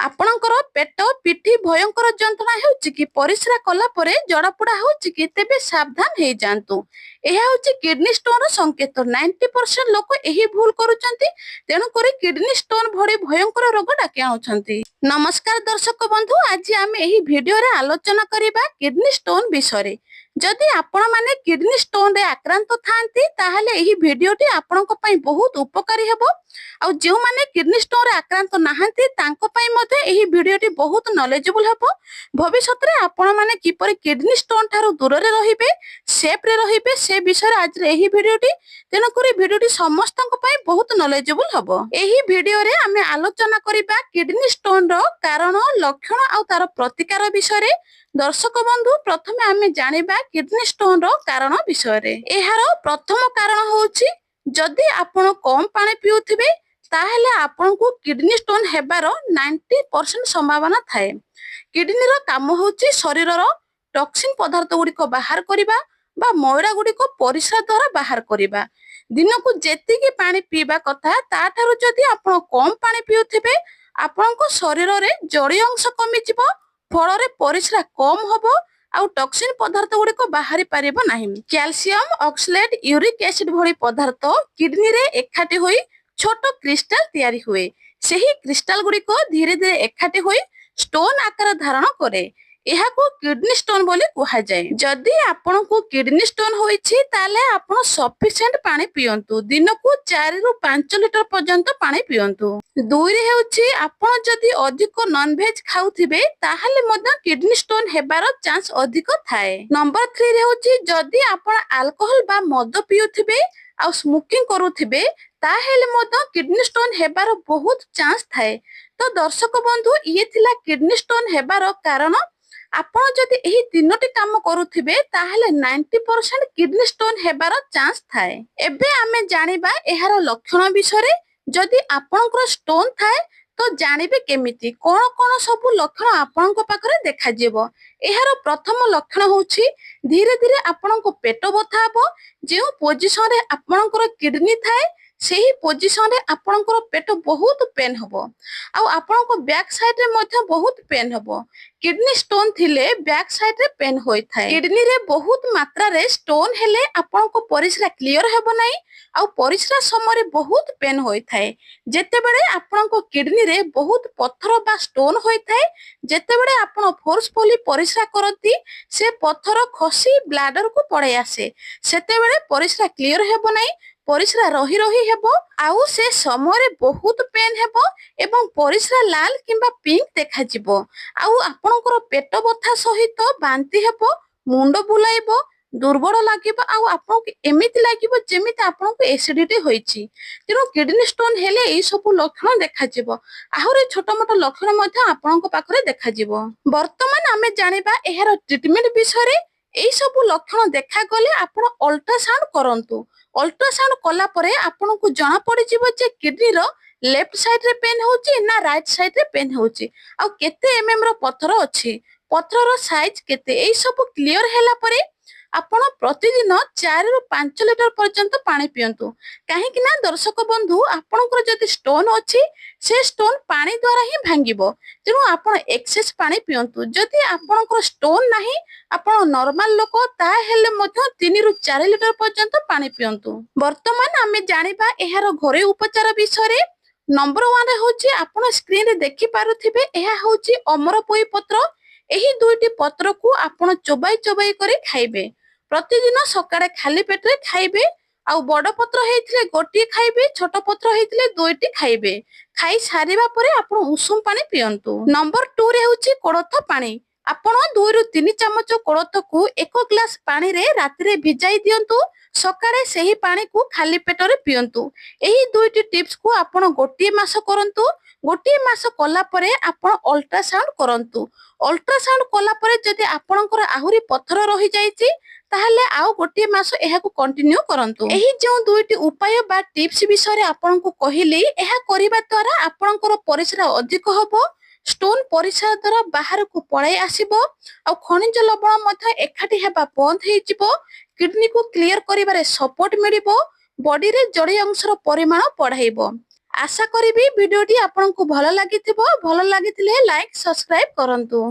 ଆପଣଙ୍କର ପେଟ, ପିଠି ଭୟଙ୍କର ଯନ୍ତ୍ରଣା ହେଉଛି କି? ପରିସ୍ରା କଲା ପରେ ଜଳାପୋଡ଼ା ହେଉଛି କି? ତେବେ ସାବଧାନ ହେଇଯାଆନ୍ତୁ। ଏହା ହେଉଛି କିଡନୀ ଷ୍ଟୋନର ସଂକେତ। 90% ଲୋକ ଏହି ଭୁଲ କରୁଛନ୍ତି, ତେଣୁକରି କିଡନୀ ଷ୍ଟୋନ ଭଳି ଭୟଙ୍କର ରୋଗ ଡାକି ଆଣୁଛନ୍ତି। ନମସ୍କାର ଦର୍ଶକ ବନ୍ଧୁ, ଆଜି ଆମେ ଏହି ଭିଡିଓରେ ଆଲୋଚନା କରିବା କିଡନୀ ଷ୍ଟୋନ ବିଷୟରେ। ଯଦି ଆପଣମାନେ କିଡନୀ ଷ୍ଟୋନରେ ଆକ୍ରାନ୍ତ ଥାଆନ୍ତି, ତାହେଲେ ଏହି ଭିଡିଓଟି ଆପଣଙ୍କ ପାଇଁ ବହୁତ ଉପକାରୀ ହେବ। ଆଉ ଯେଉଁମାନେ କିଡନୀ ଷ୍ଟୋନରେ ଆକ୍ରାନ୍ତ ନାହାନ୍ତି, ତାଙ୍କ ପାଇଁ ମଧ୍ୟ ଏହି ଭିଡିଓଟି ବହୁତ ନଲେଜେବଲ ହେବ। ଭବିଷ୍ୟତରେ ଆପଣମାନେ କିପରି କିଡନୀ ଷ୍ଟୋନ ଠାରୁ ଦୂରରେ ରହିବେ, ସେଫରେ ରହିବେ, ସେ ବିଷୟରେ ଆଜିର ଏହି ଭିଡିଓଟି। ତେଣୁକରି ଭିଡିଓଟି ସମସ୍ତଙ୍କ ପାଇଁ ବହୁତ ନଲେଜେବଲ ହବ। ଏହି ଭିଡିଓରେ ଆମେ ଆଲୋଚନା କରିବା କିଡନୀ ଷ୍ଟୋନର କାରଣ, ଲକ୍ଷଣ ଆଉ ତାର ପ୍ରତିକାର ବିଷୟରେ। ଦର୍ଶକ ବନ୍ଧୁ, ପ୍ରଥମେ ଆମେ ଜାଣିବା କିଡନୀ ଷ୍ଟୋନର କାରଣ ବିଷୟରେ। ଏହାର ପ୍ରଥମ କାରଣ ହଉଛି, ଯଦି ଆପଣ କମ ପାଣି ପିଉଥିବେ, ତାହେଲେ ଆପଣଙ୍କୁ କିଡନୀ ଷ୍ଟୋନ ହେବାର 90% ସମ୍ଭାବନା ଥାଏ। କିଡନୀର କାମ ହଉଛି ଶରୀରର ଟକ୍ସିନ ପଦାର୍ଥ ଗୁଡିକ ବାହାର କରିବା ବା ମଇଳା ଗୁଡିକ ପରିସ୍ରା ଦ୍ୱାରା ବାହାର କରିବା। ଦିନକୁ ଯେତିକି ପାଣି ପିଇବା କଥା, ତାଠାରୁ ଯଦି ଆପଣ କମ ପାଣି ପିଉଥିବେ, ଆପଣଙ୍କ ଶରୀରରେ ଜଳୀୟ ଅଂଶ କମିଯିବ। ଫଳରେ ପରିସ୍ରା କମ ହବ ଆଉ ଟକ୍ସିନ ପଦାର୍ଥ ଗୁଡିକ ବାହାରି ପାରିବ ନାହିଁ। କ୍ୟାଲସିୟମ ଅକ୍ସଲେଟ, ୟୁରିକ ଏସିଡ ଭଳି ପଦାର୍ଥ କିଡନୀରେ ଏକାଠି ହୋଇ ଛୋଟ କ୍ରିଷ୍ଟାଲ ତିଆରି ହୁଏ। ସେହି କ୍ରିଷ୍ଟାଲ ଗୁଡିକ ଧୀରେ ଧୀରେ ଏକାଠି ହୋଇ ଷ୍ଟୋନ ଆକାର ଧାରଣ କରେ। ଏହାକୁ କିଡନୀ ଷ୍ଟୋନ ବୋଲି କୁହାଯାଏ। ଯଦି ଆପଣଙ୍କୁ କିଡନୀ ଷ୍ଟୋନ ହୋଇଛି, ତାହେଲେ ଆପଣ ସଫିସିଏଣ୍ଟ ପାଣି ପିଅନ୍ତୁ। ଦିନକୁ 4ରୁ 5 ଲିଟର ପର୍ଯ୍ୟନ୍ତ ପାଣି ପିଅନ୍ତୁ। ଦୁଇରେ ହେଉଛି, ଆପଣ ଯଦି ଅଧିକ ନନଭେଜ ଖାଉଥିବେ, ତାହେଲେ ମଧ୍ୟ କିଡନୀ ଷ୍ଟୋନ ହେବାର ଚାନ୍ସ ଅଧିକ ଥାଏ। ନମ୍ବର 3ରେ ହେଉଛି, ଯଦି ଆପଣ ଆଲକୋହଲ ବା ମଦ ପିଉଥିବେ ଆଉ ସ୍ମୋକିଂ କରୁଥିବେ, ତାହେଲେ ମଧ୍ୟ କିଡନୀ ଷ୍ଟୋନ ହେବାର ବହୁତ ଚାନ୍ସ ଥାଏ। ତ ଦର୍ଶକ ବନ୍ଧୁ, ଇଏ ଥିଲା କିଡନୀ ଷ୍ଟୋନ ହେବାର କାରଣ। ଆପଣ ଯଦି ଏହି ତିନୋଟି କାମ କରୁଥିବେ, ତାହେଲେ 90% କିଡନୀ ଷ୍ଟୋନ ହେବାର ଚାନ୍ସ ଥାଏ। ଏବେ ଆମେ ଜାଣିବା ଏହାର ଲକ୍ଷଣ ବିଷୟରେ। ଯଦି ଆପଣଙ୍କର ଷ୍ଟୋନ ଥାଏ ତ ଜାଣିବେ କେମିତି, କଣ କଣ ସବୁ ଲକ୍ଷଣ ଆପଣଙ୍କ ପାଖରେ ଦେଖାଯିବ? ଏହାର ପ୍ରଥମ ଲକ୍ଷଣ ହଉଛି, ଧୀରେ ଧୀରେ ଆପଣଙ୍କ ପେଟ ବଥା ହବ। ଯେଉଁ ପୋଜିସନରେ ଆପଣଙ୍କର କିଡନୀ ଥାଏ, ସେହି ପୋଜିସନରେ ଆପଣଙ୍କର ପେଟ ବହୁତ ପେନ୍ ହବ ଆଉ ଆପଣଙ୍କ ବ୍ୟାକ୍ ସାଇଡରେ ମଧ୍ୟ ବହୁତ ପେନ୍ ହବ। କିଡନୀ ଷ୍ଟୋନ ଥିଲେ ବ୍ୟାକ୍ ସାଇଡରେ ପେନ୍ ହୋଇଥାଏ। କିଡନୀରେ ବହୁତ ମାତ୍ରାରେ ଷ୍ଟୋନ ହେଲେ ଆପଣଙ୍କ ପରିସ୍ରା କ୍ଲିୟର ହେବ ନାହିଁ ଆଉ ପରିସ୍ରା ସମୟରେ ବହୁତ ପେନ୍ ହୋଇଥାଏ। ଯେତେବେଳେ ଆପଣଙ୍କ କିଡନୀରେ ବହୁତ ପଥର ବା ଷ୍ଟୋନ ହୋଇଥାଏ, ଯେତେବେଳେ ଆପଣ ଫୋର୍ସଫୁଲି ପରିସ୍ରା କରନ୍ତି, ସେ ପଥର ଖସି ବ୍ଲାଡରକୁ ପଳେଇ ଆସେ। ସେତେବେଳେ ପରିସ୍ରା କ୍ଲିୟର ହେବ ନାହିଁ, ପରିସ୍ରା ରହି ରହି ହେବ ଆଉ ସେ ସମୟରେ ବହୁତ ପେନ୍ ହେବ ଏବଂ ପରିସ୍ରା ଲାଲ କିମ୍ବା ପିଙ୍କ ଦେଖାଯିବ। ଆଉ ଆପଣଙ୍କର ପେଟ ବଥା ସହିତ ବାନ୍ତି ହେବ, ମୁଣ୍ଡ ବୁଲାଇବ, ଦୁର୍ବଳ ଲାଗିବ ଆଉ ଆପଣଙ୍କୁ ଏମିତି ଲାଗିବ ଯେମିତି ଆପଣଙ୍କୁ ଏସିଡିଟି ହୋଇଛି। ତେଣୁ କିଡନୀ ଷ୍ଟୋନ ହେଲେ ଏଇ ସବୁ ଲକ୍ଷଣ ଦେଖାଯିବ। ଆହୁରି ଛୋଟ ମୋଟ ଲକ୍ଷଣ ମଧ୍ୟ ଆପଣଙ୍କ ପାଖରେ ଦେଖାଯିବ। ବର୍ତ୍ତମାନ ଆମେ ଜାଣିବା ଏହାର ଟ୍ରିଟମେଣ୍ଟ ବିଷୟରେ। ଏଇ ସବୁ ଲକ୍ଷଣ ଦେଖାଗଲେ ଆପଣ ଅଲ୍ଟ୍ରାସାଉଣ୍ଡ କରନ୍ତୁ। ଅଲ୍ଟ୍ରାସାଉଣ୍ଡ କଲା ପରେ ଆପଣଙ୍କୁ ଜଣା ପଡିଯିବ ଯେ କିଡନୀର ଲେଫ୍ଟ ସାଇଡରେ ପେନ୍ ହଉଛି ନା ରାଇଟ ସାଇଡରେ ପେନ୍ ହଉଛି ଆଉ କେତେ ଏମଏମ ର ପଥର ଅଛି, ପଥରର ସାଇଜ କେତେ। ଏଇ ସବୁ କ୍ଲିୟର ହେଲା ପରେ ଆପଣ ପ୍ରତିଦିନ 4ରୁ 5 ଲିଟର ପର୍ଯ୍ୟନ୍ତ ପାଣି ପିଅନ୍ତୁ। କାହିଁକି ନା ଦର୍ଶକ ବନ୍ଧୁ, ଆପଣଙ୍କର ଯଦି ଷ୍ଟୋନ ଅଛି, ସେ ଷ୍ଟୋନ ପାଣି ଦ୍ୱାରା ହିଁ ଭାଙ୍ଗିବ। ତେଣୁ ଆପଣ ଏକ୍ସେସ ପାଣି ପିଅନ୍ତୁ। ଯଦି ଆପଣଙ୍କର ଷ୍ଟୋନ ନାହିଁ, ଆପଣ ନର୍ମାଲ ଲୋକ, ତାହେଲେ ମଧ୍ୟ 3ରୁ 4 ଲିଟର ପର୍ଯ୍ୟନ୍ତ ପାଣି ପିଅନ୍ତୁ। ବର୍ତ୍ତମାନ ଆମେ ଜାଣିବା ଏହାର ଘରୋଇ ଉପଚାର ବିଷୟରେ। ନମ୍ବର 1ରେ ହଉଛି, ଆପଣ ସ୍କ୍ରିନରେ ଦେଖିପାରୁଥିବେ, ଏହା ହଉଛି ଅମରପୋଇ ପତ୍ର। ଏହି ଦୁଇଟି ପତ୍ରକୁ ଆପଣ ଚୋବାଇ ଚୋବାଇ କରି ଖାଇବେ। ପ୍ରତିଦିନ ସକାଳେ ଖାଲି ପେଟରେ ଖାଇବେ। ଆଉ ବଡ ପତ୍ର ହେଇଥିଲେ ଗୋଟିଏ ଖାଇବେ, ଛୋଟ ପତ୍ର ହେଇଥିଲେ ଦୁଇଟି ଖାଇବେ। ଖାଇ ସାରିବା ପରେ ଆପଣ ଉଷୁମ ପାଣି ପିଅନ୍ତୁ। ନମ୍ବର 2ରେ ହେଉଛି କୋଳଥ ପାଣି। ଆପଣ 2ରୁ 3 ଚାମଚ କୋଳଥକୁ 1 ଗ୍ଲାସ ପାଣିରେ ରାତିରେ ଭିଜାଇ ଦିଅନ୍ତୁ। ସକାଳେ ସେହି ପାଣିକୁ ଖାଲି ପେଟରେ ପିଅନ୍ତୁ। ଏହି ଦୁଇଟି ଟିପ୍ସକୁ ଆପଣ ଗୋଟିଏ ମାସ କରନ୍ତୁ। ଗୋଟିଏ ମାସ କଲା ପରେ ଆପଣ ଅଲ୍ଟ୍ରାସାଉଣ୍ଡ କରନ୍ତୁ। ଅଲ୍ଟ୍ରାସାଉଣ୍ଡ କଲା ପରେ ଯଦି ଆପଣଙ୍କର ଆହୁରି ପଥର ରହିଯାଇଛି, ତାହେଲେ ଆଉ ଗୋଟିଏ ମାସ ଏହାକୁ କଣ୍ଟିନ୍ୟୁ କରନ୍ତୁ। ଏହି ଯେଉଁ ଦୁଇଟି ଉପାୟ ବା ଟିପ୍ସ ବିଷୟରେ ଆପଣଙ୍କୁ କହିଲି, ଏହା କରିବା ଦ୍ୱାରା ଆପଣଙ୍କର ପରିସ୍ରା ଅଧିକ ହବ, ଷ୍ଟୋନ ପରିସ୍ରା ଦ୍ୱାରା ବାହାରକୁ ପଳାଇ ଆସିବ ଆଉ ଖଣିଜ ଲବଣ ମଧ୍ୟ ଏକାଠି ହେବା ବନ୍ଦ ହେଇଯିବ। କିଡନୀକୁ କ୍ଲିୟର କରିବାରେ ସପୋର୍ଟ ମିଳିବ, ବଡିରେ ଜଳୀୟ ଅଂଶର ପରିମାଣ ବଢାଇବ। ଆଶା କରିବି ଭିଡିଓଟି ଆପଣଙ୍କୁ ଭଲ ଲାଗିଥିବ। ଭଲ ଲାଗିଥିଲେ ଲାଇକ୍, ସବସ୍କ୍ରାଇବ କରନ୍ତୁ।